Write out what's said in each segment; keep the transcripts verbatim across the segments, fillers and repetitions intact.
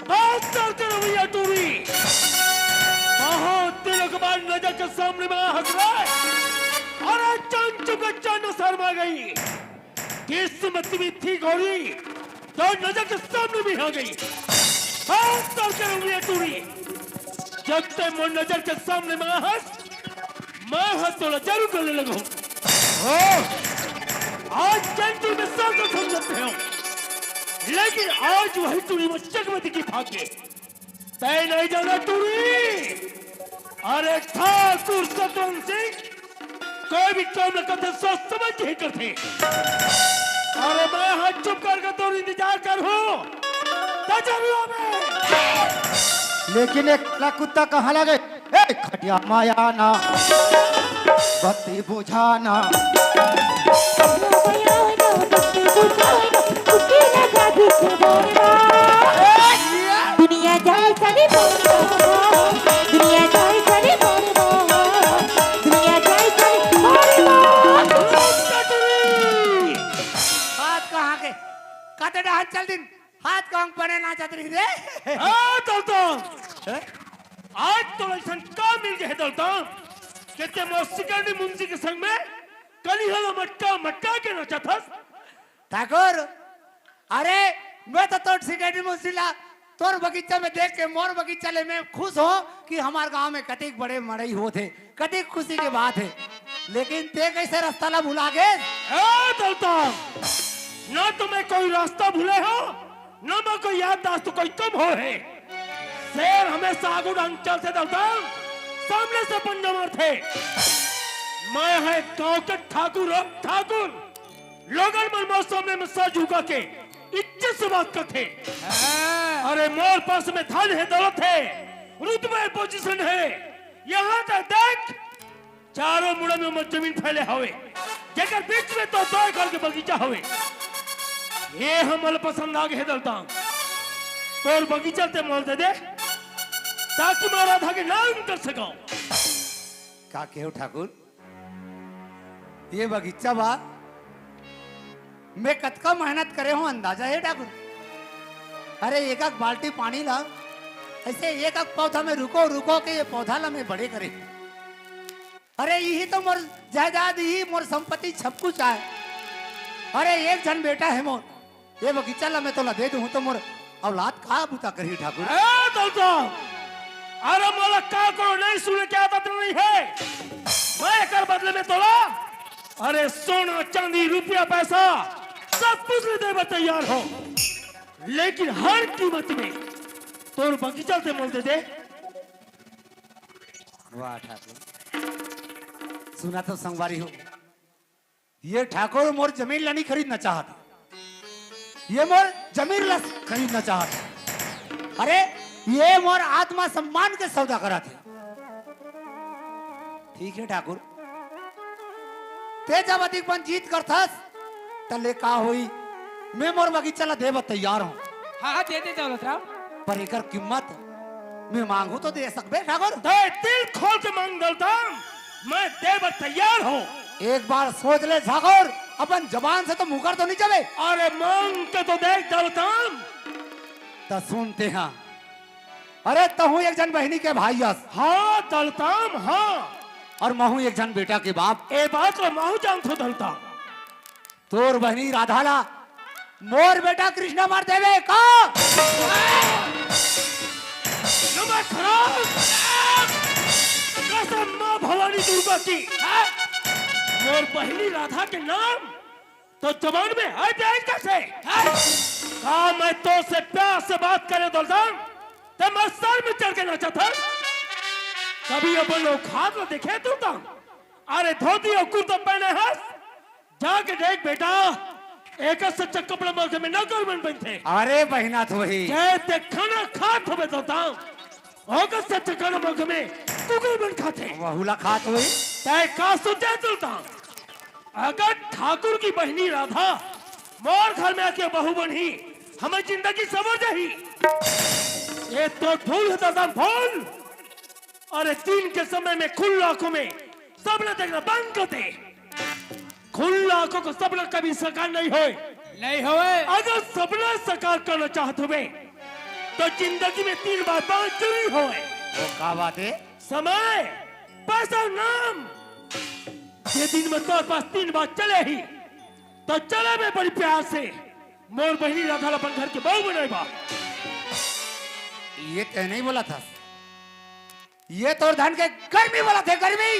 बस कर दे रवैया टूरी। बहुत दिनों के बाद नजर के सामने में आ हंस रहा है। अरे चंद चुका चंद शर्मा गई। किस्मत भी ठीक हो रही तो नजर के सामने भी आ गई। बस कर दे रवैया टूरी। जब ते मोर नजर के सामने में आ हंस, मैं हाथ तोला जरूर करने लगा हूँ। आज जंतु में सांस समझते हो, लेकिन आज वही टूरी में चकमक की भाग्य। तय नहीं जाना टूरी। अरे ठाकुर सतवंत सिंह कोई भी काम न करते, सोच समझ के ही करते। अरे मैं हाथ चुप करके तो इंतजार कर हूँ। तजर्बा में। लेकिन एक काला कुत्ता कहाँ लगे? ए, खटिया माया ना, बत्ती बुझाना। दुनिया जाए चली बोल, दुनिया जाए चली बोल, दुनिया जाए चली बोल। हाथ कहाँ के? कते डहर चल दिन, हाथ कहाँ पड़े ना जात रही रे? ए, दलता। हैं? आज तो ऐसा का मिल गए दलता, कि ते मोर सिकरनी मुंशी के संग में कली हला मटका मटका के नचत हस? ठाकुर, अरे, मैं तो तोर सिकरनी मुंशी ला तोर बगीचा में देख के मोर बगीचा ले मैं खुश हो कि हमार गांव में कतिक बड़े मड़ई होत हे, कतिक खुशी के बात हे। लेकिन ते कैसे रास्ता ला भुला गे? ए दलता, ना तो मैं कोई रास्ता भूले हो, ना मैं कोई याददाश्त कोई कम हो हे। शेर हमेशा आगू डांग चलते दलता, सामने से पंजा मारते। मैं है गांव के ठाकुर, ठाकुर। लोगन मन मोर सामने में सर झुका के इज्जत से बात करथे। हाँ। अरे मोर पास में धन हे, दौलत हे, रुतबा हे, पोजीशन हे। यहाँ तक देख, चारों मुड़ा में मोर जमीन फैले हवे, जेकर बीच में तो दो एकड़ के बगीचा हवे। ये हमला पसंद आ गे हे दलता। तोर बगीचा ते मोला दे दे, ताकि मैं राधा के नाम कर सकूं। का केहू ठाकुर? ये बगीचा बा, मैं कतका मेहनत करे हूँ, अंदाजा हे ठाकुर? अरे एक एक बाल्टी पानी ला, ऐसे एक एक पौधा में रुको रुको के ये पौधा ला मैं बड़े करे। अरे यही तो मोर जायदाद, यही मोर संपत्ति, सब कुछ आय। अरे एक झन बेटा हे मोर, ये बगीचा ला मैं तोला दे दूं तो मोर औलाद का बुता करही ठाकुर? ए दलता, अरे मोला का करो नहीं सुने के आदत नहीं हे। मैं एकर बदले में तोला, अरे सोना, चांदी, रुपया, पैसा सब कुछ ले देवे तैयार हो, लेकिन हर कीमत में तोर बगीचा ते मोला दे दे। वाह ठाकुर, सुना तो संगवारी हो, ये ठाकुर मोर जमीन ला नहीं खरीदना चाहत, ये मोर जमीन ला खरीदना चाहत। अरे, ये मोर आत्मा सम्मान के सौदा करत हे। ठीक हे ठाकुर, ते जब अधिक मन जीत करथस, त ले का होई, मैं मोर बगीचा ला देबर तैयार हूँ। हाँ, हाँ, दे दे दौलत राम। पर एकर कीमत मैं मांगू तो दे सकबे ठाकुर? ते दिल खोल के मांग दलता, मैं देबर तैयार हूँ। एक बार सोच ले ठाकुर, अपन जबान से तो मुकर तो नहीं जाबे। अरे मांग के तो देख दलता। त सुनते हैं, अरे तहूँ एक झन बहिनी के भाई अस। हाँ दलता, हाँ। अउ महूँ एक झन बेटा के बाप। ए बात ला महूँ जानथों दलता। तोर बहिनी राधा ला मोर बेटा कृष्णा बर देबे का? नमक हराम! कसम माँ भवानी दुर्गा की, मोर बहिनी राधा के नाम तोर जबान में आय ते आय कइसे? का मैं तोर से प्यार से बात करे दलता, ते मोर सर में चढ़ के नाचत हस? कभी अपन औकात ला देखे तू तो? अरे धोती अउ कुर्ता पहने हस, जाके देख बेटा, एकर से अच्छा कपड़ा मोर घर में नौकर मन बनथे। अरे बहिना तो वही। जय ते खाना खात हवे दलता, ओकर से अच्छा खाना मोर घर में कुकुर मन खाथे। वहू ला खात होही। ते का सोचे दलता? अगर ठाकुर की बहिनी राधा मोर घर में आके बहू बनही, हमर जिंदगी संवर जाही। ये तो भूल हे दलता, भूल। अरे दिन के समय में खुल्ला आंखों में सपना देखना बंद कर दे। खुल्ला आंखों को सपना कभी साकार नहीं होय। नहीं होवे। अगर सपना साकार करना चाहत होवे, तो जिंदगी में तीन बात बहुत जरूरी होवे। वो का बात है? समय, पैसा, नाम। ये दिन में तोर पास तीन बात चले ही, तो चले बे बड़ी प्यार से मोर बहिनी राधा ला अपन घर के बहू बनाए बा। ये तय नहीं बोला था। ये तोर धन के गर्मी बोला थे, गर्मी।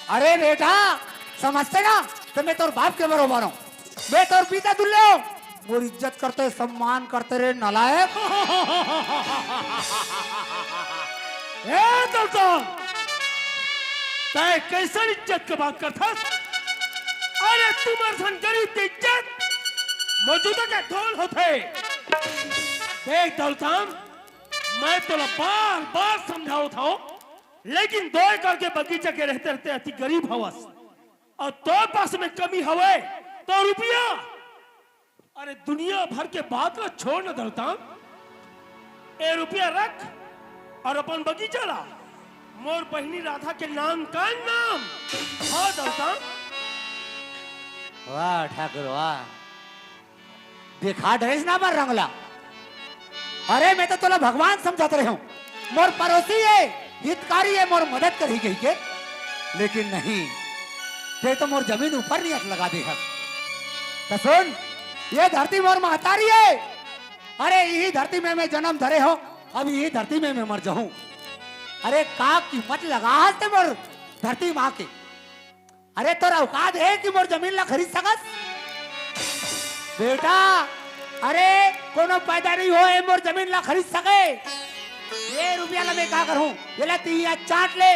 अरे बेटा, समझते ना, तो मैं तोर बाप के बरोबर हूँ, मैं तोर पिता तुल्य हूँ। मोर इज्जत करते, सम्मान करते रे नालायक। ए दलताम, तय कैसन इज्जत के बात करथस? अरे तुमर सन गरीब के इज्जत मौजूदा का ढोल होथे। देख दलताम, मैं तोला बार बार समझावत हूँ, लेकिन दो एकड़ के बगीचा के रहते रहते अति गरीब हवस, और तोर पास में कमी हवे तो रुपया। अरे दुनिया भर के बात ला छोड़ न दलताम, ए रुपया रख और अपन बगीचा ला मोर बहिनी राधा के नाम का नाम। हाँ दलताम। वाह ठाकुर वाह, दिखा डरेस ना मर रंगला। अरे मैं तो तोला भगवान समझत रहे हूँ, मोर पड़ोसी है, हितकारी है, मोर मदद करही कही के, लेकिन नहीं, ते तो मोर जमीन ऊपर नियत लगा दे हस। तो सुन, ये धरती मोर महतारी है। अरे यही धरती में मैं जन्म धरे हो, अब यही धरती में मैं मर जाऊं। अरे का कीमत लगा हस ते मोर धरती माँ के? अरे तोर औकात है कि मोर जमीन ला खरीद सकस? बेटा, अरे कोनो पैदा नहीं हो ए मोर जमीन ला खरीद सके। ये रुपया ला मैं का करूं? ये ला तैं चाट ले।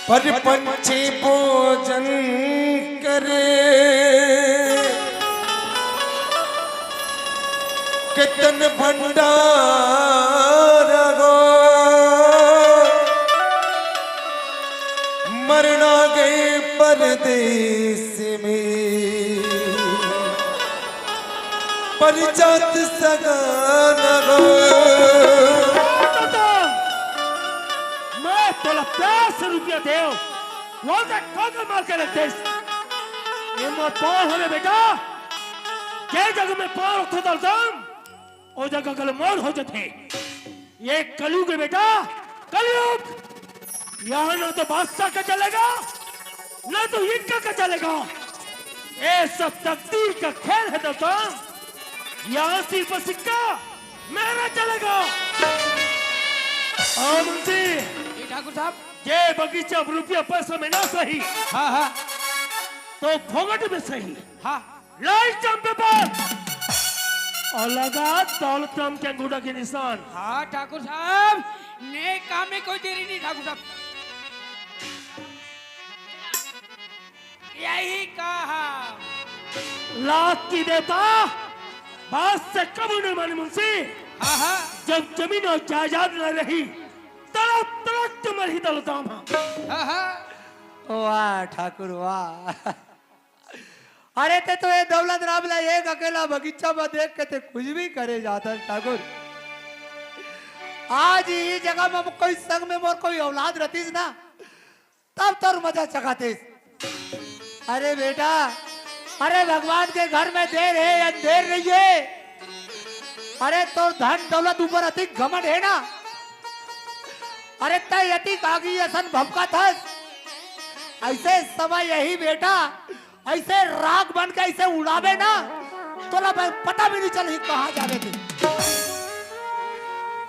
पर पंछी भोजन करे, कितन भंडार हो, मरना गए परदेस में, पर जात सगा न हो। मैं तोला प्यार से रुपया देव, वो तक ठोकर मार के रख देस। ये मोर पाँव हरे बेटा, जे जगह में पाँव रखथों दलताम, ओ जगह गलमोल हो जथे। ये कलयुग है बेटा, कलयुग। यहाँ ना तो बादशाह का चलेगा, ना तो इनका का चलेगा। ये सब तकदीर का खेल है दलताम। यहाँ सिर्फ सिक्का मेरा चलेगा। और मुंशी, जी ठाकुर साहब। ये बगीचा अब रुपया पैसा में ना सही, हाँ, हाँ। तो फोकट में सही। हाँ। लाइट चाम पे पर और लगा दौलत राम के अंगूठा के निशान। हाँ ठाकुर साहब, नेक काम में कोई देरी नहीं ठाकुर साहब। यही कहा। लात की देवता बात से कबू नहीं मानी मुंशी। हाँ, हाँ। जब जमीन और जायदाद न रही, तड़प तड़प के मरही दलताम। हाँ, हाँ। वाह ठाकुर वाह। अरे ते तो ये दौलत राम ला एक अकेला बगीचा में देख के ते कुछ भी करे जाता ठाकुर। आज ये जगह में कोई संग में मोर कोई औलाद रहतीस ना, तब तोर मजा चखातीस। अरे बेटा, अरे भगवान के घर में देर है या अंधेर नहीं है। अरे तोर धन दौलत ऊपर अतिक घमंड है ना। अरे तय अतिक आगी असन भभकाथस। ऐसे समय यही बेटा, ऐसे राख बन के ऐसे उड़ाबे ना, तोला ब-, पता भी नहीं चलही कहाँ जाबे ते।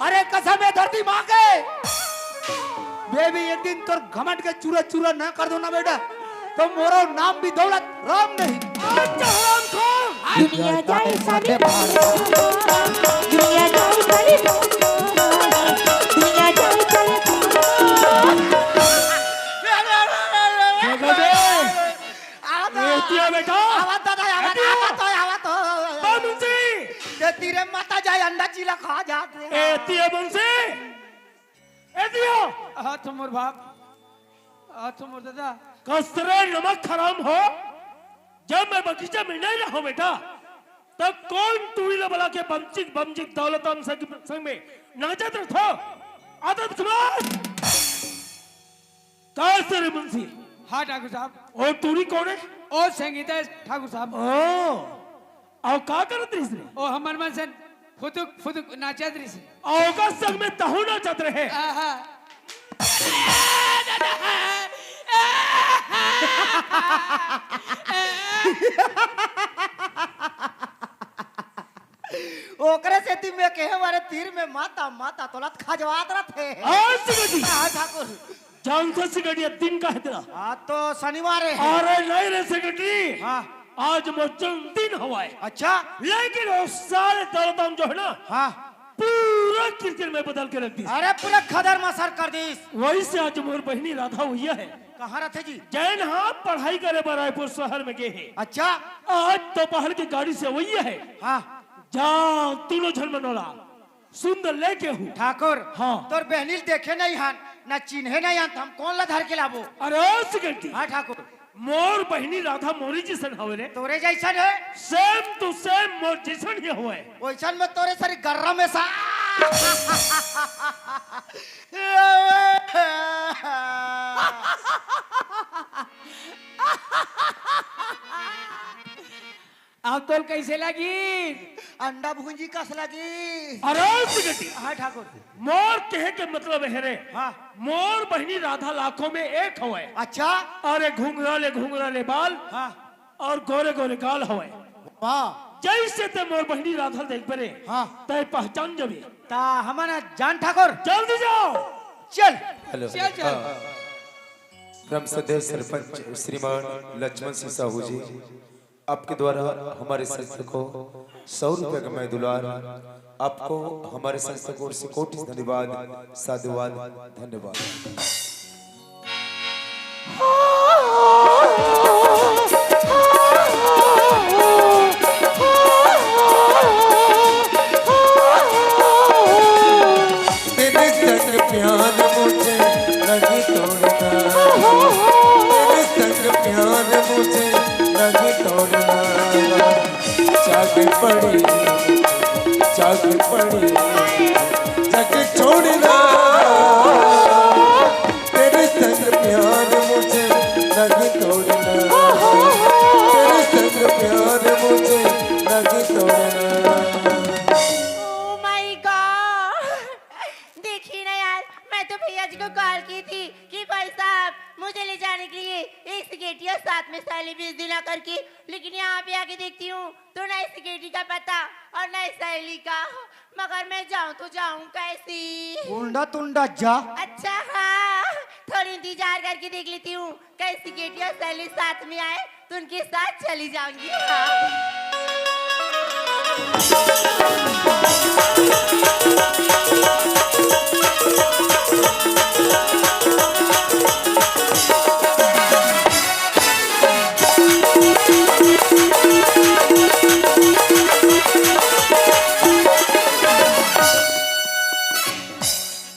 अरे कसम है धरती माँ के, मैं भी एक दिन तोर घमंड के चूरा चूरा ना कर दूं ना बेटा, तो मोरो नाम भी दौलत राम नहीं। अच्छा हराम खोर। दुनिया जाए सारे दुनिया जाए सारे दुनिया जाए सारे जगदीश। आवत हो। एतिया बेटा। आवत दादा, आवत, एतिया। आवत हो, आवत हो। बा मुंशी। ये तीरे माता जाए अंडा चीला खा जात रे। एतिया मुंशी। एतिया। हाथ मोर बाप। हाथ मोर दादा। कसरे नमक हराम हो। जब मैं बगीचा में नहीं रहूं बेटा, तब कौन टूरी ला बुला के बमचिक बमचिक दौलत राम संग, संग में नाचत रथो? आदत खमास। कसरे मुंशी। हाँ ठाकुर साहब। ओ टूरी कोन हे? ओ संगीता ठाकुर साहब। ओ, अउ का करत रहिस रे? ओ हमर मन सन फुदुक फुदुक नाचत रहिस। अउ ओकर संग में तहूँ नाचत रहे? आहा। ओकरे सेती मैं कहे मारे तीर में माता माता तोला खजवात रथे। आज से बेटी। हाँ ठाकुर। जानथस सिगड़िया दिन का हे तेरा? आज तो शनिवार हे। अरे नहीं रे सेक्रेटरी, हाँ। आज मोर जन्मदिन हवय। अच्छा। लेकिन वो सारे दौलतान जो है ना, हाँ। पूरा किरकिर में बदल के रख दिस। अरे पूरा खदर मसर कर दिस। वही से आज मोर बहिनी राधा वही हे। कहाँ रथे जी? जैन हाँ पढ़ाई करे बर रायपुर शहर में गे हे। अच्छा। आज दोपहर के गाड़ी से वही हे। हाँ। जा, तीनों झन मनोला सुंदर लेके हूँ। ठाकुर, हाँ। तोर बहनी ल देखे नहीं हन, ना चिन्हे नहीं हन, त हम कोन ला धर के लाबो? अरे ओ सिगरेटी। हाँ ठाकुर। मोर बहिनी राधा मोरी जैसन हवे रे। तोरे जैसन हे? Same to same मोर जैसन ही हवे। वैसन में तोरे सरी गर्रा में सा। अब तोल कैसे लगी? अंडा भूंजी कस लगी। अरे सिगटी। हाँ ठाकुर। मोर कहे के मतलब हे रे। हाँ। मोर बहिनी राधा लाखों में एक हवय। अच्छा। अरे घुंघरा ले घुंघरा ले बाल। हाँ। अउ गोरे गोरे गाल हवय। वाह। जैसे ते मोर बहिनी राधा देख बरे। हाँ। तय पहचान जबे। ता हमन जान ठाकुर। जल्दी जाओ। चल। हेलो। चल, चल। हाँ। परम श्रद्धेय सरपंच श्रीमान लक्ष्मण सिंह साहू जी, आपके द्वारा हमारे संस्था को सौ रुपए का मैं दुलार, आपको हमारे संस्था को ओर से कोटि धन्यवाद, साधुवाद, धन्यवाद। तेरे संग प्यार मुझे नहीं तोड़ना, तेरे संग प्यार मुझे नहीं तोड़ना। जाग पड़े, जाग पड़े, जग छोड़ना। तेरे संग प्यार मुझे नहीं तोड़ना, तेरे संग प्यार मुझे नहीं तोड़ना। Oh my God! देखिए ना यार, मैं तो भैया जी को कॉल की थी कि भाई साहब, मुझे ले जाने के लिए एक सिगरेटी और साथ में सैली भेज देना करके, लेकिन यहाँ पे आके देखती हूँ तो ना इस सिगरेटी का पता और ना इस सैली का। मगर मैं जाऊँ तो जाऊँ कैसी? उंडा तुंडा जा। अच्छा हाँ, थोड़ी इंतजार करके देख लेती हूँ, कहीं सिगरेटी और सैली साथ में आए तो उनके साथ चली जाऊंगी। हाँ।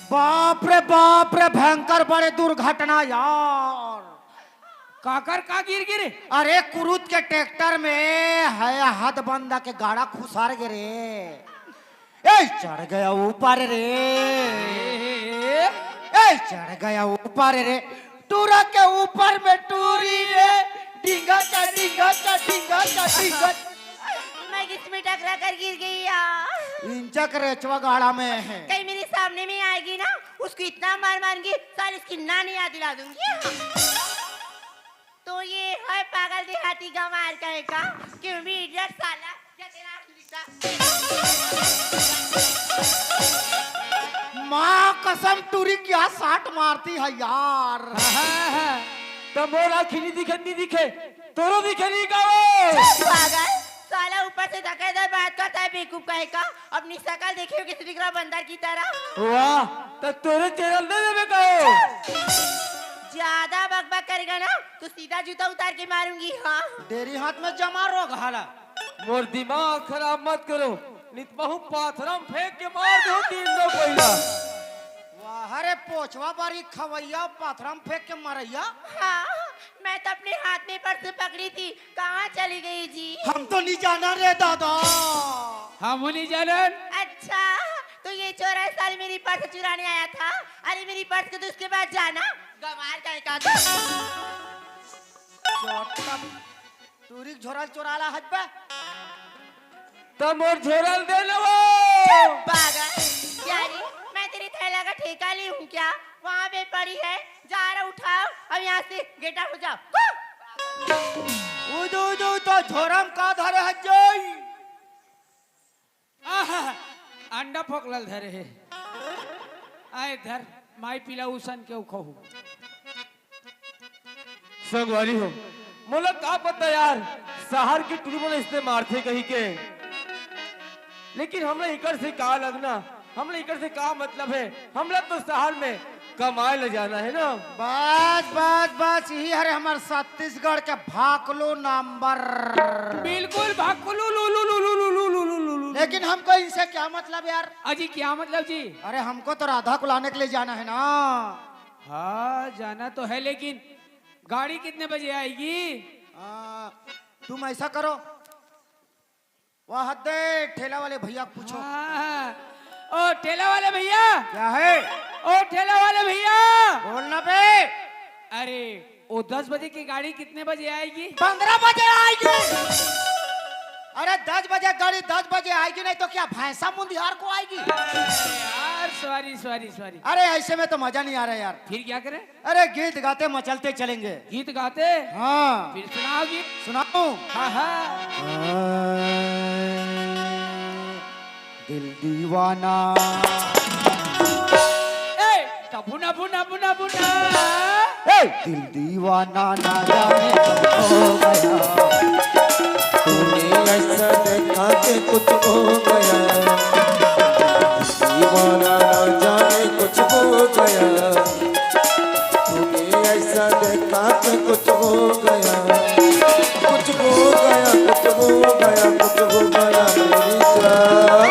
बाप रे बाप रे, भयंकर बड़े दुर्घटना यार। काकर का गिर गिरे? अरे कुरुत के ट्रैक्टर में है हद बंदा के गाड़ा खुसार गे रे। ए चढ़ गया ऊपर रे, ए चढ़ गया ऊपर रे, टूरा के ऊपर में टूरी रे, डिंगा चा डिंगा चा डिंगा चा डिंगा। मैं किस में टकरा कर गिर गई यार। इंचक रेचवा गाड़ा में है। कहीं मेरे सामने में आएगी ना, उसको इतना मार मारूंगी, साल इसकी नानी याद दिला दूंगी। तो ये है पागल देहाती गंवार कहे का, क्यों भी इडियट साला, या तेरा माँ कसम टूरी क्या साट मारती है यार। हाँ, हाँ, हाँ। तो मोर आँखी नहीं दिखे, नहीं दिखे, तोरो दिखे नहीं का वो? पागल, साला ऊपर से धकेल दे बात करता है बेवकूफ कहे का, अपनी शकल देखी हो किसी विक्रम बंदर की तरह। वाह, तो तोरे चैनल दे देबे का वो? ज्यादा बकबक करेगा ना तो सीधा जूता उतार के मारूंगी। हाँ। डेरी हाथ में जमा रोग हाला। मोर दिमाग खराब मत करो, नित बहु पाथरम फेंक के मार दो तीन दो पहिला। वाह रे पोछवा बारी खवैया, पाथरम फेंक के मरैया। हाँ, मैं तो अपने हाथ में पर्स पकड़ी थी, कहाँ चली गई जी? हम तो नहीं जाना रे दादा। हम नहीं जानन। अच्छा, तो ये चोर है साल मेरी पर्स चुराने आया था। अरे मेरी पर्स को तो उसके बाद जाना, गंवार कहे का तो। चोटम टूरी के झोरल चोराला हजबे। त मोर झोरल दे न वो। पागल। क्या रे? मैं तेरी थैला का ठेका ली हूँ क्या? वहाँ पे पड़ी है, जा रहा उठाओ और यहाँ से गेटा हो जाओ। उदू उदू तो झोरम का धरे हजोई। आहा, अंडा फोकलल धरे हे। आए धर, माई पीला उसन के उखहू। संगवारी हो, मोला का पता यार, शहर के टूरी मन इसने मारथे कही के। लेकिन हमला इकर से का लगना, हमला इकर से का मतलब है? हमला तो शहर में कमाए ले जाना है ना। बस बस बस, यही हरे हमर छत्तीसगढ़ के भाकलू नंबर। बिल्कुल भाकलू लू लू लू लू लू लू लू लू लू लू। लेकिन हमको इनसे क्या मतलब यार? अजी क्या मतलब जी? अरे हमको तो राधा को लाने के लिए जाना है ना। हाँ जाना तो है, लेकिन गाड़ी कितने बजे आएगी? आ, तुम ऐसा करो, वह दे ठेला वाले भैया को पूछो। हाँ, ओ ठेला वाले भैया। क्या है? ओ ठेला वाले भैया। बोलना बे। अरे, ओ दस बजे की गाड़ी कितने बजे आएगी? पंद्रह बजे आएगी। अरे दस बजे गाड़ी दस बजे आएगी, नहीं तो क्या भैंसा मुंदिहार को आएगी? अरे यार, सॉरी सॉरी सॉरी। अरे ऐसे में तो मजा नहीं आ रहा यार। फिर क्या करें? अरे गीत गाते मचलते चलेंगे। गीत गाते? हाँ। फिर सुनाओ गीत। सुनाओ। हाँ हाँ। दिल दीवाना। ए, टबुना बुना बुना बुना। ए, दिल दीवाना ना जाने कब हो गया। तूने ऐसा देखा कि कुछ हो गया। दीवाना ना जाने कुछ हो गया। तूने ऐसा देखा कि कुछ हो गया। कुछ हो गया, कुछ हो गया, कुछ हो गया मेरी जान।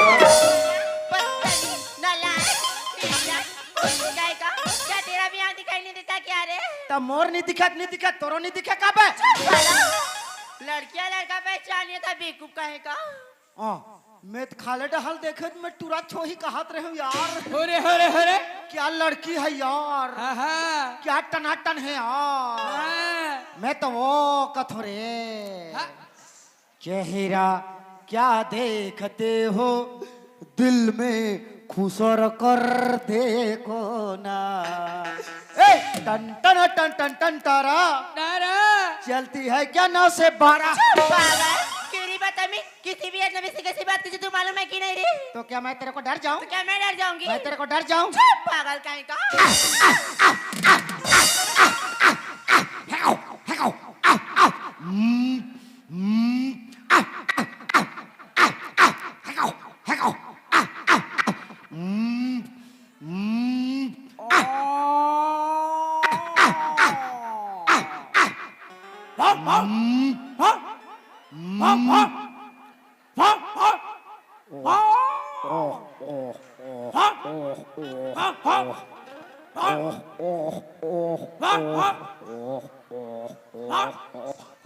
बदतमीज, नालायक, घटिया, कुछ नहीं कहेगा। क्या तेरा भी आँख दिखाई नहीं देता क्या रे? त मोर नहीं दिखत, नहीं दिखत, तोरो नहीं दिखे का बे? चुप साला। लड़कियाँ लड़का पहचानिए था बेवकूफ कहे का। हाँ, मैं तो खाले डहल देखे तो मैं टुरा छोही कहत रहे हूँ यार। हो रे, हो रे, हो रे। क्या लड़की है यार। हाँ, हाँ। क्या टनाटन है यार। हाँ। मैं तो वो कथो रे। हाँ। चेहरा क्या देखते हो, दिल में खुसर कर देखो ना। ए, टन टन टन टन टन तारा। तारा। चलती है क्या नौ से बारह? चुप पागल। क्यों रे बदतमीज? किसी भी अजनबी से कैसी बात कीजिए, तू मालूम है कि नहीं रे? तो क्या मैं तेरे को डर जाऊं? तो क्या मैं डर जाऊंगी? मैं तेरे को डर जाऊं? चुप पागल कहीं का। हम्म, हम्म, हम्म, हम्म।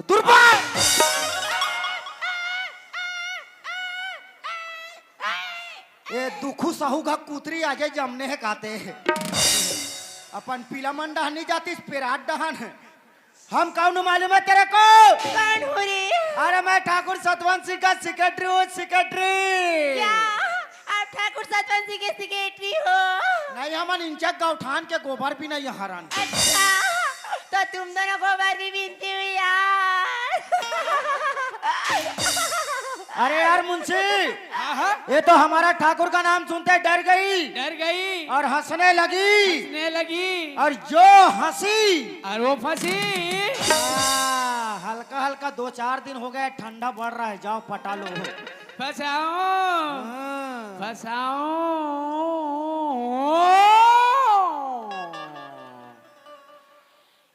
दुर्बल। ए दुखू साहू का कुतरी आगे जमने हे काते। अपन पीला मन डहन नहीं जातिस, पेराट डहन। हम कौन हूँ मालूम है तेरे को? कौन हूँ रे? अरे मैं ठाकुर सतवंत सिंह का सेक्रेटरी हूँ, सेक्रेटरी। क्या? आप ठाकुर सतवंत सिंह के सेक्रेटरी हो? नहीं, हमन इंचक गौठान के गोबर भी नहीं हरन। अच्छा, तो तुम दोनों गोबर भी बीनती हुई यार। अरे यार मुंशी, हाँ, हाँ। ये तो हमारा ठाकुर का नाम सुनते डर गई। डर गई। और हंसने लगी। हंसने लगी। और जो हंसी। और वो फंसी। आ, हल्का हल्का दो चार दिन हो गए, ठंडा बढ़ रहा है, जाओ पटा लो। फंसाओ। हाँ। फंसाओ।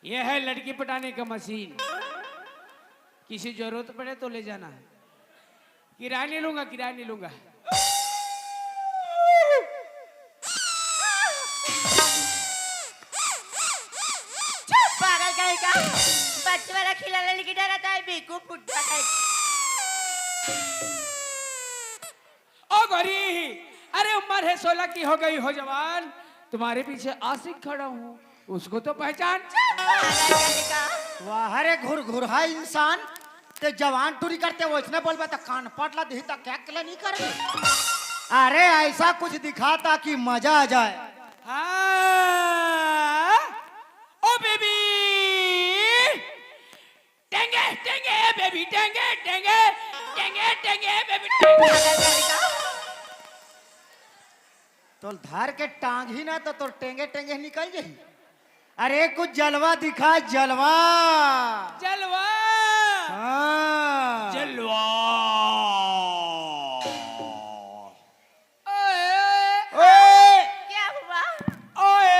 यह है लड़की पटाने का मशीन। किसी जरूरत पड़े तो ले जाना है। किराए नहीं लूंगा, किराए नहीं लूंगा। चुप पागल कहीं का। बच्चे वाला खिलौना लेके डराता है, बेवकूफ फुट्टा है। ओ गोरी, अरे उम्र है सोलह की, हो गई हो जवान, तुम्हारे पीछे आशिक खड़ा हूँ, उसको तो पहचान। चुप पागल कहीं का। वाह रे घुरघुरहा इंसान, ते जवान टूरी करते वइसने बोलबे त कान पटला दिही त क्या कला नहीं करबे। अरे ऐसा कुछ दिखाता कि मजा आ जाए। हाँ, ओ बेबी, टेंगे टेंगे बेबी, टेंगे टेंगे, टेंगे टेंगे बेबी, टेंगे। तोल धर के टांग ही ना तो तोर टेंगे टेंगे निकल जाही। अरे कुछ जलवा दिखा, जलवा। जलवा। हाँ। जलवा। ओए। ओए। क्या हुआ? ओए।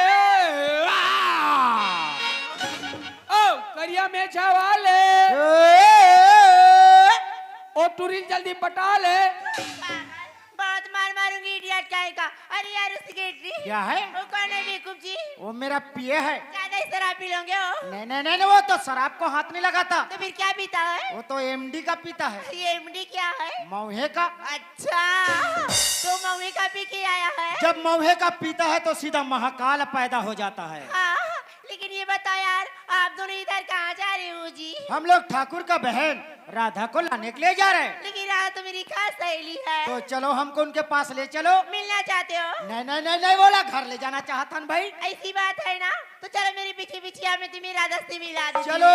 आ। ओ करिया मेछा वाले। ओए। ओ टूरी ल जल्दी पटा ले। बहुत मार मारूंगी इडियट कहीं का। अरे यार, उस सेक्रेटरी। क्या है? वो कौन है बेवकूफ जी? वो मेरा पीए है। ज्यादा ही शराब पी लोगे हो। नहीं, नहीं, नहीं, नहीं, वो तो शराब को हाथ नहीं लगाता। तो फिर क्या पीता है? वो तो एमडी का पीता है। ये एमडी क्या है? मौहे का। अच्छा, तो मौहे का पी के आया है? जब मौहे का पीता है तो सीधा महाकाल पैदा हो जाता है। हाँ, लेकिन ये बताओ यार, आप दोनों इधर कहाँ जा रहे हो जी? हम लोग ठाकुर का बहन राधा को लाने के लिए जा रहे हैं। लेकिन राधा तो मेरी खास सहेली है। तो चलो, हमको उनके पास ले चलो। मिलना चाहते हो? नहीं, नहीं, नहीं, नहीं बोला, घर ले जाना चाहता हूँ भाई। ऐसी बात है ना, तो चलो मेरे पीछे पीछे, मैं तुम्हें राधा से मिला देती हूँ। चलो।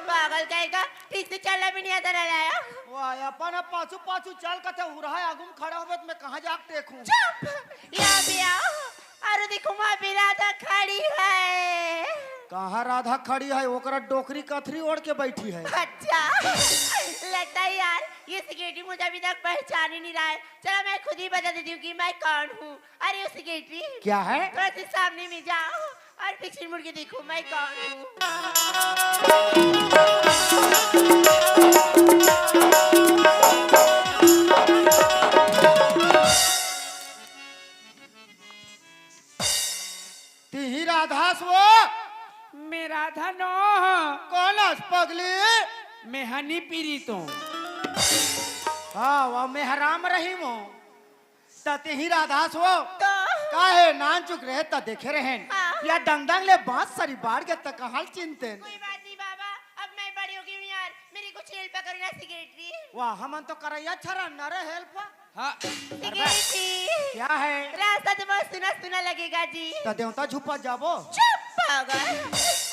पागल कहीं का, ठीक से चलना भी नहीं आता ना लाया। वाह, अपन अब पाछू पाछू चल कथे, उरहा आगू में खड़ा होवे त मैं कहाँ जाके देखूं? चुप! यहाँ भी आओ। अरे देखो, वहाँ भी राधा खड़ी है। कहाँ राधा खड़ी है? ओकरा डोकरी कथरी ओढ़ के बैठी है। अच्छा, लगता है यार, ये सेक्रेटरी मुझे अभी तक पहचान ही नहीं रहा है। चलो, मैं खुद ही बता देती हूँ कि मैं कौन हूँ। अरे, वो सेक्रेटरी, क्या है? थोड़ा सा सामने में जाओ और पीछे मुड़ के देखो, मैं कौन हूँ। तिही राधास वो? मैं राधा नो हूँ। कौन अस पगली? मैं हनी पीरी तो। हाँ, वो मैं हराम रही हूँ। त तिही राधास वो? तो? काहे नान चुक रहे त देखे रहेन। हाँ। या डंग डंग ले बांस सरी बाढ़ के त कहाँ चिंतेन। कोई बात नहीं बाबा, अब मैं बड़ी हो गई हूँ यार, मेरी कुछ हेल्प करो ना सेक्रेटरी। वाह, हमन तो करैया छरा न रे हेल्प। हाँ। सेक्रेटरी। क्या है? रास्ता तो बहुत सुना सुना लगेगा जी। त देवता झुपा जाबो। चुप पागल।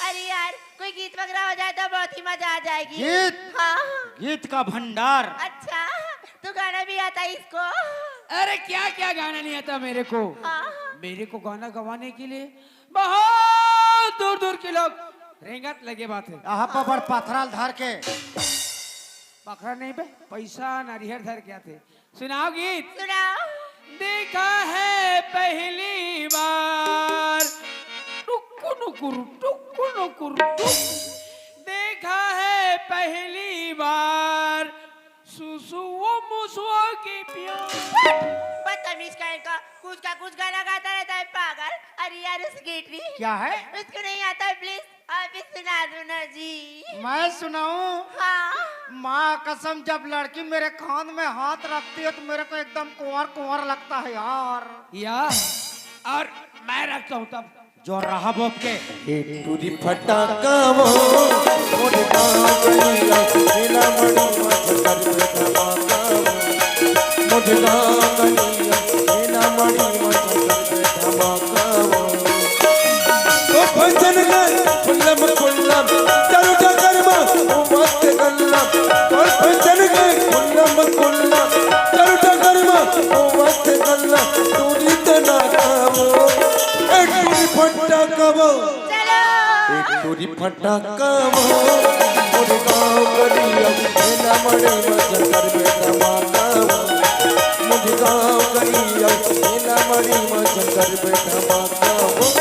अरे यार, कोई गीत वगैरह हो जाए तो बहुत ही मजा आ जाएगी। गीत? हाँ। गीत का भंडार। अच्छा, तो गाना भी आता है इसको? अरे क्या क्या गाना नहीं आता मेरे को। हाँ। मेरे को गाना गवाने के लिए बहुत दूर दूर के लोग रेंगत लगे बात है। आहा, पपड़ पथराल धर के। पखरा नहीं बे, पैसा नारियर धर के आते। सुनाओ गीत। सुनाओ। देखा है पहली बार टुकु नुकुर, टुकु नुकुर, टुक। देखा है पहली बार सुसुओ मुसुओ की प्यार। बदतमीज कहीं का, कुछ का कुछ गाना गाता रहता है पागल। अरे यार, उस सेक्रेटरी। क्या है? उसको नहीं आता है, प्लीज। अभी सुना दो ना जी। मैं सुनाऊं? हाँ। माँ कसम, जब लड़की मेरे कान में हाथ रखती है तो मेरे को एकदम कुंवर कुंवर लगता है यार। या, और मैं रखता हूँ तब। जो रहा बोप के। ए टूरी फटाका वो, मोरे गाँव गलिया, मेला मड़ी मत कर धमाका वो। मोरे गाँव गलिया, मेला मड़ी मत कर धमाका वो। ओ भजन गाय, खुल्लम खुल्लम, चारू डगर मा, ओ मस्त गल्ला। ओ भजन गाय, खुल्लम खुल्लम, चारू डगर मा, ओ मस्त गल्ला। टूरी तना कामो, ए टूरी फटाका वो। चलो। ए टूरी फटाका वो, मोरे गाँव गलिया, मेला मड़े मजा करबे धमाका वो। मोरे गाँव गलिया, मेला मड़े मजा करबे धमाका वो।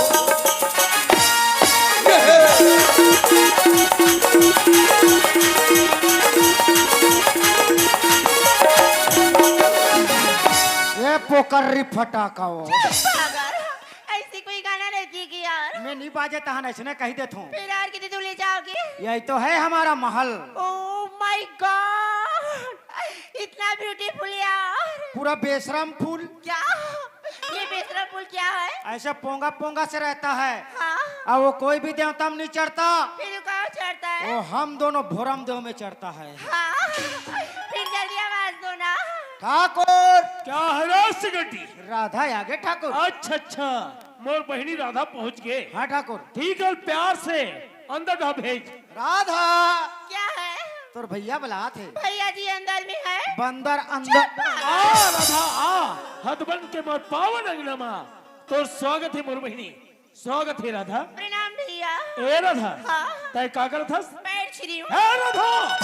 ये पोकर्री फटाका वो। चुप पागल, ऐसी कोई गाना नहीं थी कि यार। मैं नहीं बाजे तहन ऐसने कही देत हूँ। फिर और कितनी दूर ले जाओगे? यही तो है हमारा महल। Oh my God, इतना ब्यूटीफुल यार। पूरा बेशरम फूल। क्या? ये बेशरम फूल क्या है? ऐसे पोंगा पोंगा से रहता है। हाँ। और वो कोई भी देवता में नहीं चढ़ता। फिर वो कहाँ चढ़ता है? वो हम दोनों भोरम देव में चढ़ता है। हाँ। फिर जल्दी आवाज दो ना। ठाकुर। क्या है राज सिगंडी? राधा आगे ठाकुर। अच्छा अच्छा, मोर बहिनी राधा पहुंच गए। हाँ ठाकुर। ठीक है, प्यार से अंदर ढा भेज। राधा। क्या है? तोर भैया बलात हे। भैया जी अंदर में है। बंदर अंदर। आ राधा आ, हद बन के मोर पावन अंगना मा तोर स्वागत है मोर बहिनी, स्वागत है राधा। प्रणाम भैया। ए राधा, हाँ। तय का करत हस? पैर छिरी हूँ। हे राधा,